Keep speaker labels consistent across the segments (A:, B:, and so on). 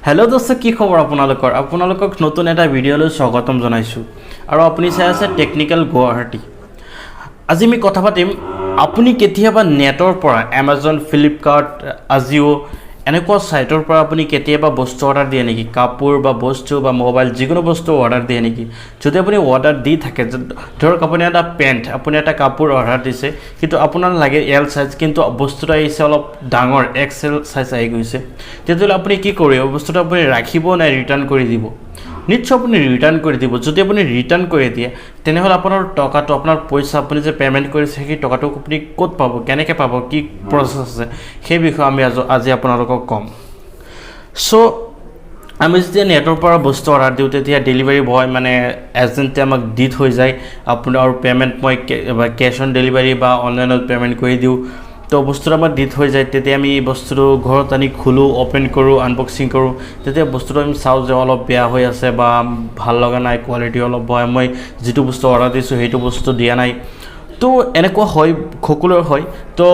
A: Hello' দোস্ত, কি খবৰ আপোনালোকৰ? আপোনালোকক নতুন এটা ভিডিঅ'লৈ স্বাগতম জনাইছোঁ আৰু আপুনি চাই আছে টেকনিকেল গুৱাহাটী। আজি আমি কথা পাতিম, আপুনি কেতিয়াবা নেটৰ পৰা এমাজন, ফ্লিপকাৰ্ট, আজিঅ' এনেকুৱা ছাইটৰ পৰা আপুনি কেতিয়াবা বস্তু অৰ্ডাৰ দিয়ে নেকি? কাপোৰ বা বস্তু বা মোবাইল, যিকোনো বস্তু অৰ্ডাৰ দিয়ে নেকি? যদি আপুনি অৰ্ডাৰ দি থাকে, ধৰক আপুনি এটা পেণ্ট, আপুনি এটা কাপোৰ অৰ্ডাৰ দিছে, কিন্তু আপোনাৰ লাগে এল চাইজ, কিন্তু বস্তুটো আহিছে অলপ ডাঙৰ, এক্সেল চাইজ আহি গৈছে, তেতিয়াহ'লে আপুনি কি কৰিব? বস্তুটো আপুনি ৰাখিব নে ৰিটাৰ্ণ কৰি দিব? নিশ্চয় আপুনি ৰিটাৰ্ণ কৰি দিব। যদি আপুনি ৰিটাৰ্ণ কৰি দিয়ে, তেনেহ'লে আপোনাৰ টকাটো, আপোনাৰ পইচা, আপুনি যে পে'মেণ্ট কৰিছে, সেই টকাটো আপুনি ক'ত পাব, কেনেকৈ পাব, কি প্ৰচেছ আছে, সেই বিষয়ে আমি আজি আপোনালোকক ক'ম। চ' আমি যেতিয়া নেটৰ পৰা বস্তু অৰ্ডাৰ দিওঁ, তেতিয়া ডেলিভাৰী বয় মানে এজেণ্টে আমাক দি থৈ যায় আপোনাৰ আৰু পে'মেণ্ট মই কেছ অন ডেলিভাৰী বা অনলাইনত পে'মেণ্ট কৰি দিওঁ। তো বস্তুটো আমাক দি থৈ যায়। তেতিয়া আমি বস্তুটো ঘৰত আনি খোলোঁ, অ'পেন কৰোঁ, আনবক্সিং কৰোঁ। তেতিয়া বস্তুটো আমি চাওঁ যে অলপ বেয়া হৈ আছে বা ভাল লগা নাই, কোৱালিটি অলপ বেয়া, মই যিটো বস্তু অৰ্ডাৰ দিছোঁ সেইটো বস্তু দিয়া নাই। তো এনেকুৱা হয়, সকলোৰে হয়। তো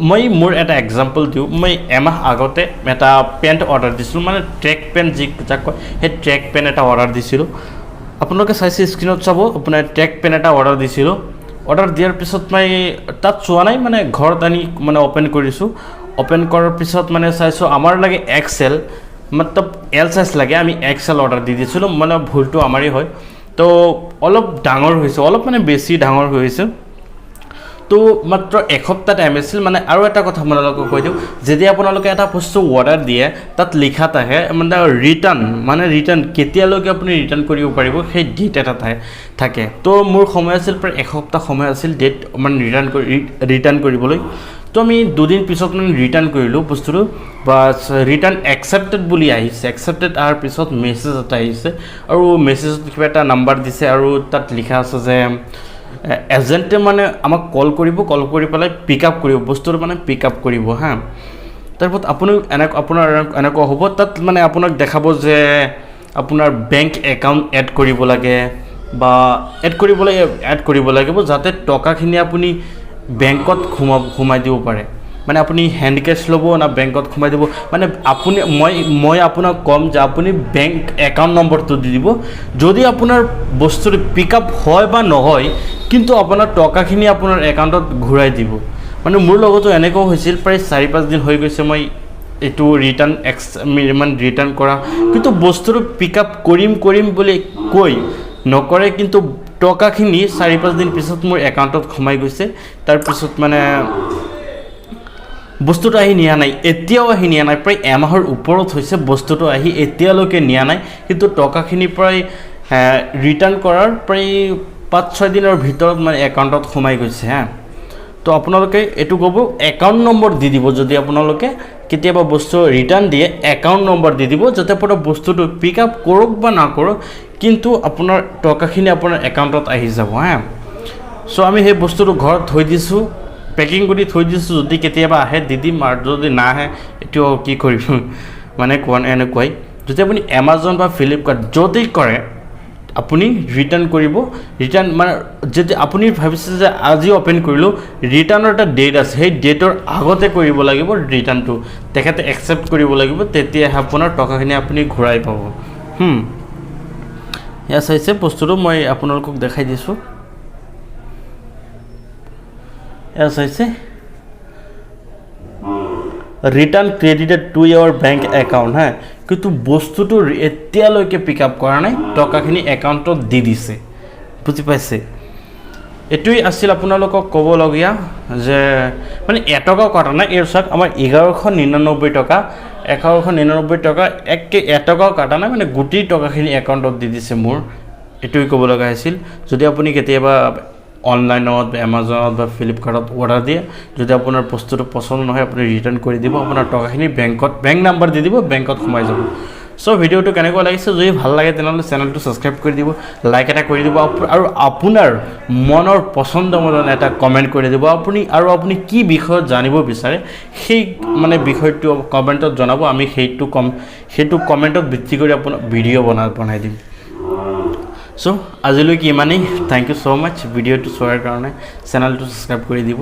A: মই মোৰ এটা এক্সাম্পল দিওঁ। মই এমাহ আগতে এটা পেণ্ট অৰ্ডাৰ দিছিলোঁ, মানে ট্ৰেক পেণ্ট যি যাক কয়, সেই ট্ৰেক পেণ্ট এটা অৰ্ডাৰ দিছিলোঁ। আপোনালোকে চাইছে, স্ক্ৰীণত চাব, আপোনাৰ ট্ৰেক পেণ্ট এটা অৰ্ডাৰ দিছিলোঁ। অৰ্ডাৰ দিয়াৰ পিছত মই তাত চোৱা নাই, মানে ঘৰত আনি মানে অ'পেন কৰিছোঁ। অ'পেন কৰাৰ পিছত মানে চাইছোঁ, আমাৰ লাগে এক্সেল, মতলব এল চাইজ লাগে, আমি এক্সেল অৰ্ডাৰ দি দিছিলোঁ। মানে ভুলটো আমাৰেই হয়। তো অলপ ডাঙৰ হৈছে, অলপ মানে বেছি ডাঙৰ হৈ হৈছে। তো মাত্ৰ এসপ্তাহ টাইম আছিল মানে। আৰু এটা কথা আপোনালোকক কৈ দিওঁ, যেতিয়া আপোনালোকে এটা বস্তু অৰ্ডাৰ দিয়ে, তাত লিখা থাকে মানে ৰিটাৰ্ণ, মানে ৰিটাৰ্ণ কেতিয়ালৈকে আপুনি ৰিটাৰ্ণ কৰিব পাৰিব, সেই ডেট এটা থাকে। তো মোৰ সময় আছিল, প্ৰায় এসপ্তাহ সময় আছিল ডেট মানে ৰিটাৰ্ণ কৰিবলৈ। তো আমি 2 দিন পিছত মানে ৰিটাৰ্ণ কৰিলোঁ বস্তুটো। বা ৰিটাৰ্ণ একচেপ্টেড বুলি আহিছে। একচেপ্টেড অহাৰ পিছত মেছেজ এটা আহিছে আৰু মেছেজত কিবা এটা নাম্বাৰ দিছে আৰু তাত লিখা আছে যে এজেণ্টে মানে আমাক কল কৰিব, কল কৰি পেলাই পিক আপ কৰিব বস্তুটো, মানে পিক আপ কৰিব। হা, তাৰপিছত আপুনি আপোনাৰ এনেকুৱা হ'ব, তাত মানে আপোনাক দেখাব যে আপোনাৰ বেংক একাউণ্ট এড কৰিব লাগে বা এড কৰিব লাগিব, যাতে টকাখিনি আপুনি বেংকত সোমাই দিব পাৰে। মানে আপুনি হেণ্ড কেছ ল'ব না বেংকত সোমাই দিব? মানে আপুনি মই মই আপোনাক ক'ম যে আপুনি বেংক একাউণ্ট নম্বৰটো দি দিব। যদি আপোনাৰ বস্তুটো পিক আপ হয় বা নহয়, কিন্তু আপোনাৰ টকাখিনি আপোনাৰ একাউণ্টত ঘূৰাই দিব। মানে মোৰ লগতো এনেকুৱাও হৈছিল, প্ৰায় 4-5 দিন হৈ গৈছে মই এইটো ৰিটাৰ্ণ এক্স মানে ৰিটাৰ্ণ কৰা, কিন্তু বস্তুটো পিক আপ কৰিম কৰিম বুলি কৈ নকৰে, কিন্তু টকাখিনি 4-5 দিন পিছত মোৰ একাউণ্টত সোমাই গৈছে। তাৰপিছত মানে বস্তুটো আহি নিয়া নাই, এতিয়াও আহি নিয়া নাই। প্ৰায় এমাহৰ ওপৰত হৈছে, বস্তুটো আহি এতিয়ালৈকে নিয়া নাই। কিন্তু টকাখিনি প্ৰায় ৰিটাৰ্ণ কৰাৰ প্ৰায় 5-6 দিনৰ ভিতৰত মানে একাউণ্টত সোমাই গৈছে। হা, তো আপোনালোকে এইটো ক'ব, একাউণ্ট নম্বৰ দি দিব। যদি আপোনালোকে কেতিয়াবা বস্তু ৰিটাৰ্ণ দিয়ে, একাউণ্ট নম্বৰ দি দিব, যাতে আপোনাৰ বস্তুটো পিক আপ কৰক বা নকৰক, কিন্তু আপোনাৰ টকাখিনি আপোনাৰ একাউণ্টত আহি যাব। হা, চ' আমি সেই বস্তুটো ঘৰত থৈ দিছোঁ, পেকিং কৰি থৈ দিছোঁ। যদি কেতিয়াবা আহে দি দিম আৰু যদি নাহে, এইটো কি কৰিম মানে কোৱা নাই। এনেকুৱাই যদি আপুনি এমাজন বা ফ্লিপকাৰ্ট য'তেই কৰে, আপুনি ৰিটাৰ্ণ কৰিব, ৰিটাৰ্ণ মানে যেতিয়া আপুনি ভাবিছে যে আজি অ'পেন কৰিলোঁ, ৰিটাৰ্ণৰ এটা ডেট আছে, সেই ডেটৰ আগতে কৰিব লাগিব ৰিটাৰ্ণটো। তেখেতে একচেপ্ট কৰিব লাগিব, তেতিয়াহে আপোনাৰ টকাখিনি আপুনি ঘূৰাই পাব। এয়া চাইছে বস্তুটো, মই আপোনালোকক দেখাই দিছোঁ। এয়া চাইছে, "Return credited to your bank account"। হা, কিন্তু বস্তুটো এতিয়ালৈকে পিক আপ কৰা নাই, টকাখিনি একাউণ্টত দি দিছে। বুজি পাইছে? এইটোৱেই আছিল আপোনালোকক ক'বলগীয়া যে মানে এটকাও কটা নাই। এই চাওক, আমাৰ 1199 টকা, 1199 টকা এক এটকাও কটা নাই, মানে গোটেই টকাখিনি একাউণ্টত দি দিছে মোৰ। এইটোৱেই ক'ব লগা আছিল। যদি আপুনি কেতিয়াবা অনলাইনত, এমাজনত বা ফ্লিপকাৰ্টত অৰ্ডাৰ দিয়ে, যদি আপোনাৰ বস্তুটো পচন্দ নহয়, আপুনি ৰিটাৰ্ণ কৰি দিব। আপোনাৰ টকাখিনি বেংকত, বেংক নাম্বাৰ দি দিব, বেংকত সোমাই যাব। চ' ভিডিঅ'টো কেনেকুৱা লাগিছে? যদি ভাল লাগে, তেনেহ'লে চেনেলটো ছাবস্ক্ৰাইব কৰি দিব, লাইক এটা কৰি দিব আৰু আপোনাৰ মনৰ পচন্দ মতন এটা কমেণ্ট কৰি দিব আপুনি। আৰু আপুনি কি বিষয়ত জানিব বিচাৰে, সেই মানে বিষয়টো কমেণ্টত জনাব। আমি সেইটো কমেণ্টত ভিত্তি কৰি আপোনাক ভিডিঅ' বনাই দিম। চ' আজিলৈকে ইমানেই। Thank you so মাছ ভিডিঅ'টো চোৱাৰ কাৰণে। চেনেলটো ছাবস্ক্ৰাইব কৰি দিব।